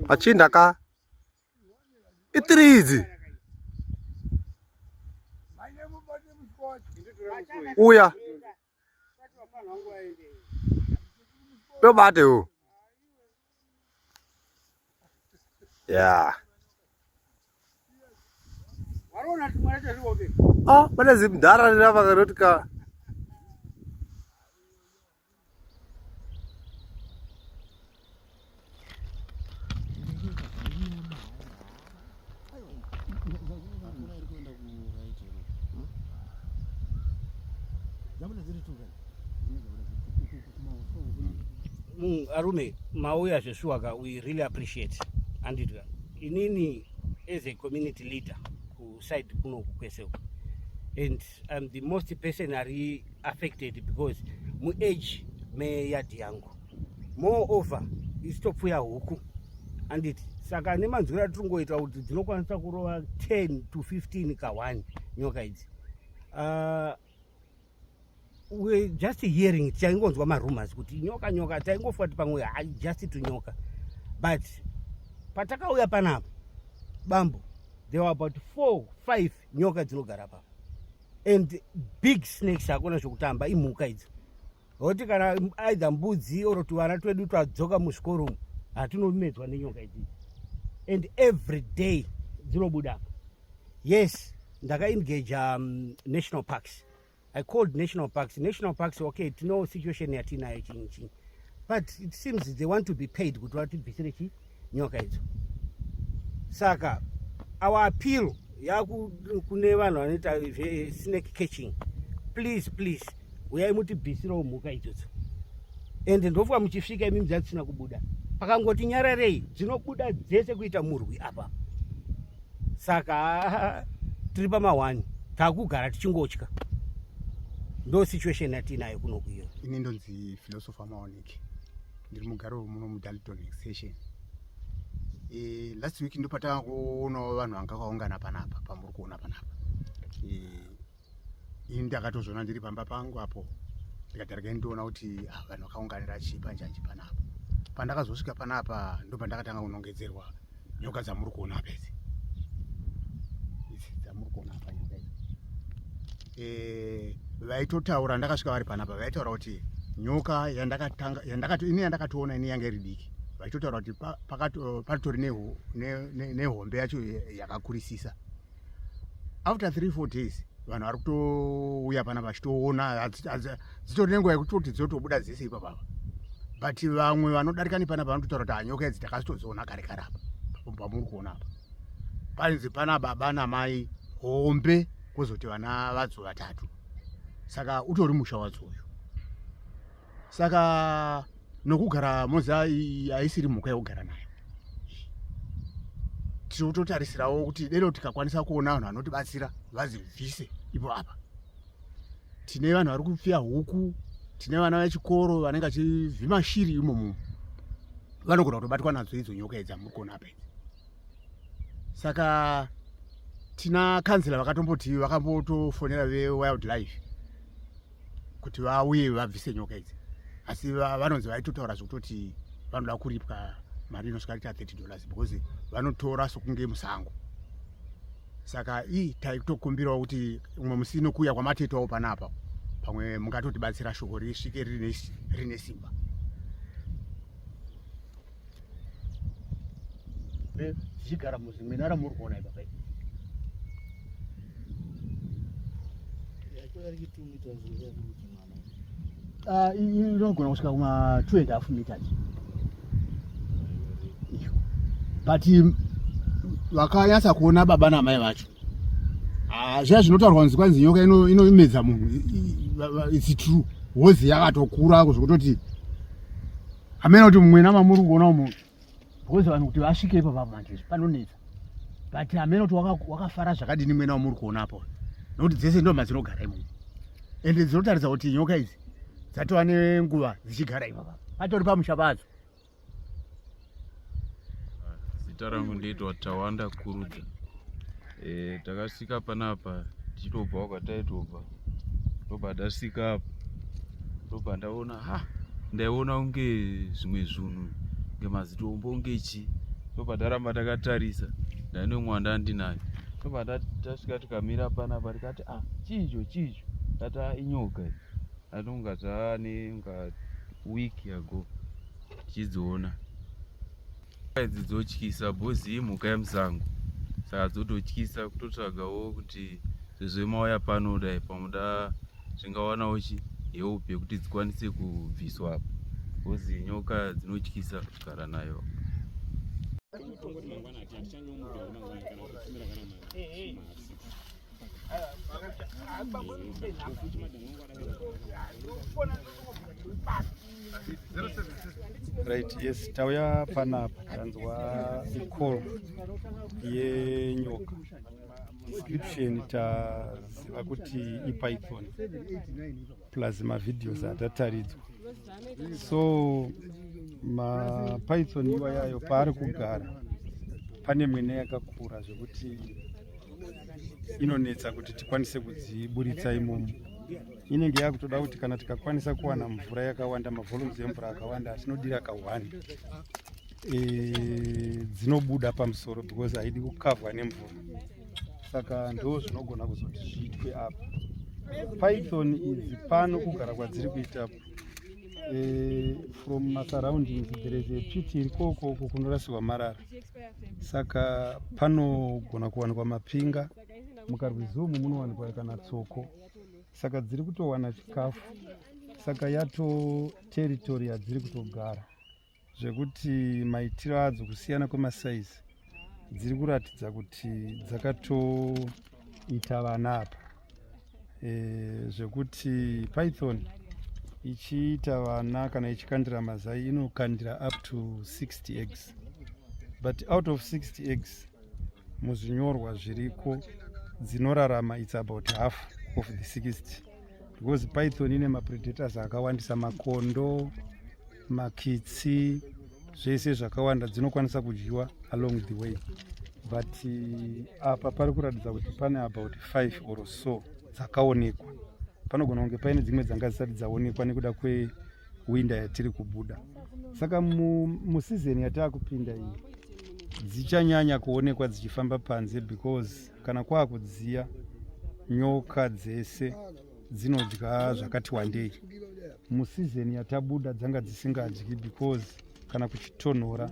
Machinda ka i three idzi uya yobate u ya ah pane zimdhara rirapa kanoti ka Arume mauya zveshuwa ka we really appreciate anditi ka inini as a community leader kuside kunoku kwese uku and I'm the most person ari affected because muage meyadhi yangu moreover isu topfuya huku anditi saka nemanzwiro atiri kungoita kuti dzinokwanisa kurova 10 to 15 ka 1 nyoka idzi we just hearing taingonzwa marumors kuti nyoka nyoka taingofunga kuti pamwe just to nyoka but patakauya panapa bambo there were about 4 5 nyoka dzinogara papa and big snakes hakuna zvekutamba imhuka idzo hoti kana either mbudzi or tuvana twedu twadzoka muzvikoro umu hatinomedzwa nenyoka idzi and every day dzinobuda apa yes ndakaengage national parks. I called national parks. National parks, okay, tino situation yatinayo chinyi chinyi, but it seems they want to be paid kuti vatibvisire chi nyoka idzo. Saka our appeal yaku kune vanhu vanoita snake catching, please please uyai mutibvisirewo mhuka idzodzo. And ndofunga muchisvika imimi dzasina kubuda, pakangoti nyararei dzinobuda dzese kuita murwi apa. Saka tiri pamahwani, takugara tichingotya. Ndo situation yatinayo kunoku iyo. Ini ndonzi Philosopher Maoneke, ndiri mugari wemuno muDalton Extension. Last week ndopatanga kuonawo vanhu vanga vakaungana panapa pamuri kuona panapa. Ini ndakatozviona ndiri pamba pangu apo, ndikati regai ndiona kuti vanhu vakaunganira chii panjanji panapa. Pandakazosvika panapa ndopandakatanga kunongedzerwa nyoka dzamuri kuona apa idzi, idzi dzamuri kuona apa nyoka idzi. Vaitotaura ndakasvika vari panapa, vaitaura kuti nyoka yandakatanga, yandakati ini yandakatoona ini yanga iri diki, vaitotaura kuti patori nehombe yacho yakakurisisa. After 3-4 days vanhu vari kutouya pana vachitoona, dzitori nenguva yekutoti dzotobuda dzese ipapapa. But vamwe vanodarika nepanapa vanototaura kuti nyoka idzi takazitodziona kare kare apa pamuri kuona apa. Painzi pana baba namai hombe, kwozoti vana vadzo vatatu. Saka utori musha wadzo uyu. Saka nokugara moza haisiri mhuka yekugara nayo. Tinototarisirawo kuti dero tikakwanisa kuona vanhu vanotibatsira vadzibvise ipo apa. Tine vanhu vari kupfuya huku, tine vana vechikoro vanenge vachivhima shiri imomo, vanogona kutobatwa nadzo idzo nyoka idzi amuri kuona apa idzi. Saka tina kanzela vakatomboti vakambotofonera vewildlife kuti vauye vabvise nyoka idzi, asi vanonzi vaitotaura zvekutoti vanoda kuripwa mari inosvika ita $30 because vanotora sokunge musango. Saka taitokumbirawo kuti umwe musi nokuuya kwamatoitawo panapa pamwe mungatotibatsira shoko risvike rine simba. Dzichigara muzimwena ramuri kuona ipapa inogona kusvika kuma 2.5 meters, but vakanyatsa kuona baba namai vacho. Zviya zvinotaurwa kunzi kwanzi nyoka inomedza munhu, it's true. Hozi yakatokura zvekutoti hamena kuti mumwena mamuri kuona umu, because vanhu kuti vasvike ipapa manje panonetsa, but hamena kuti wakafara zvakadini mwena wamuri kuona apo, nokuti dzese ndo madzinogara imomo, ende dzinotaridza kuti nyoka idzi dzatova nenguva dzichigara ipapa, patori pamusha padzo. Zita rangu ndoitwa Tawanda Kurudza. Takasvika panapa tichitobva kwataitobva, ndobva ndasvika apa, ndobva ndaona ha Ndaiona kunge zvimwe zvinhu kunge mazitombo kunge chii. Tobva taramba takatarisa. Ndaine umwe wandandinaye. Tobva tasvika tikamira panapa tikati ah chii icho chii icho. Tati ah inyoka iyi. Atonga zvane unga week ago tichidziona. Idzi dzotyisa bhozi imhuka yemusango saka dzototyisa kutotsvagawo kuti sezvo mauya pano kudai pamuda zvingawanawo chi help yekuti dzikwanise kubviswa apa bhozi nyoka dzinotyisa kugara nayo. Right, yes, tauya panapa tanzwa icall yenyoka. Description taziva kuti ipython plus mavideos atataridzwa. So mapython iwayayo paari kugara pane mwene yakakura zvekuti inonetsa kuti tikwanise kudziburitsa imomo. Inenge yakutoda kuti kana tikakwanisa kuwana mvura yakawanda, mavolumes emvura akawanda atinodira ka1 dzinobuda pamusoro because haidi kukavhwa nemvura. Saka ndo zvinogona kuzoti zviitwe apa. Python idzi pano kugara kwadziri kuita from masurroundings there is a pit iri koko uko kunorasirwa marara, saka panogona kuwanikwa mapinga mukarwizi umu munowanikwa kana tsoko, saka dziri kutowana chikafu, saka yato territory yadziri kutogara zvekuti maitiro adzo kusiyana kwemasaizi dziri kuratidza kuti dzakatoita vana apa zvekuti python ichiita vana kana ichikandira mazai inokandira up to 60 eggs, but out of 60 eggs muzvinyorwa zviriko dzinorarama it's about half of the 60, because python ine mapredators akawandisa, makondo, makitsi, zvese zvakawanda dzinokwanisa kudyiwa along the way. But apa pari kuratidza kuti pane about 5 or so dzakaonekwa. Panogona kunge paine dzimwe dzanga dzisati dzaonekwa nekuda kwewinter yatiri kubuda. Saka museason yataakupinda iyi dzichanyanya kuonekwa dzichifamba panze, because kana kwaakudziya nyoka dzese dzinodya zvakati wandei. Museason yatabuda dzanga dzisingadyi because kana kuchitonhora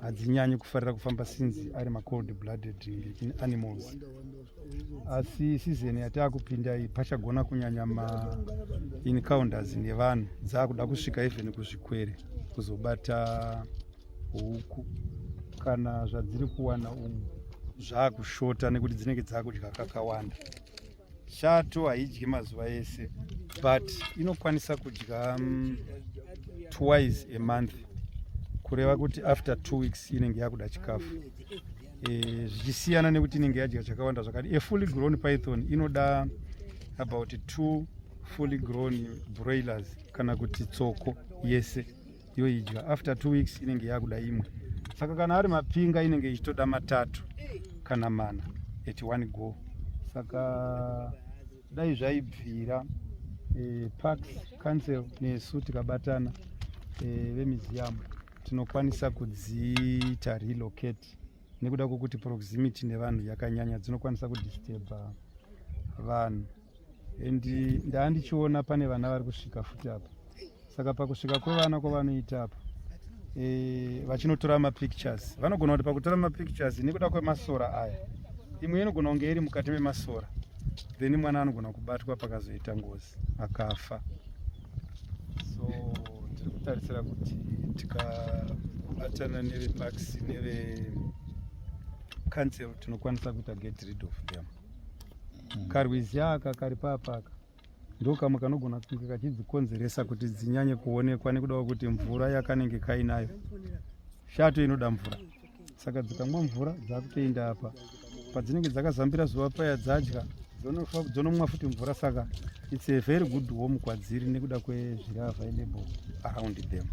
hadzinyanyi kufarira kufamba since ari macold blooded animals. Asi season yataakupinda iyi pachagona kunyanya maencounters nevanhu, dzaakuda kusvika even kuzvikwere kuzobata huku kana zvadziri kuwana umu zvaakushota nekuti dzinenge dzaakudya kakawanda. Shato haidyi mazuva ese, but inokwanisa kudya twice a month, kureva kuti after 2 weeks inenge yakuda chikafu, zvichisiyana nekuti inenge yadya chakawanda zvakadi. A fully grown python inoda about two fully grown broilers kana kuti tsoko yese yoidya. After 2 weeks inenge yakuda imwe. Saka kana ari mapinga inenge ichitoda matatu kana mana at one go. Saka dai zvaibvira, Parks Council nesu tikabatana, vemuseum, tinokwanisa kudziita relocate nekuda kwokuti proximity nevanhu yakanyanya, dzinokwanisa kudisturba vanhu. And ndaa ndichiona pane vana vari kusvika futi apa, saka pakusvika kwevana kwavanoita apa vachinotora mapictures, vanogona kuti pakutora mapictures nekuda kwemasora aya, imwe inogona kunge iri mukati memasora, then mwana anogona kubatwa pakazoita ngozi akafa. So tiri kutarisira kuti tikabatana neveparks nevecouncil tinokwanisa kuita get rid of them. Karwizi aka kari papaka ndo kamwe kanogona kunge kachidzikonzeresa kuti dzinyanye kuonekwa nekuda kwekuti mvura yakanenge kainayo. Shato inoda mvura, saka dzikamwa mvura dzakutoenda apa padzinenge dzakazambira zuva paya, dzadya dzonomwa futi mvura. Saka it's a very good home kwadziri nekuda kwezviri available around them.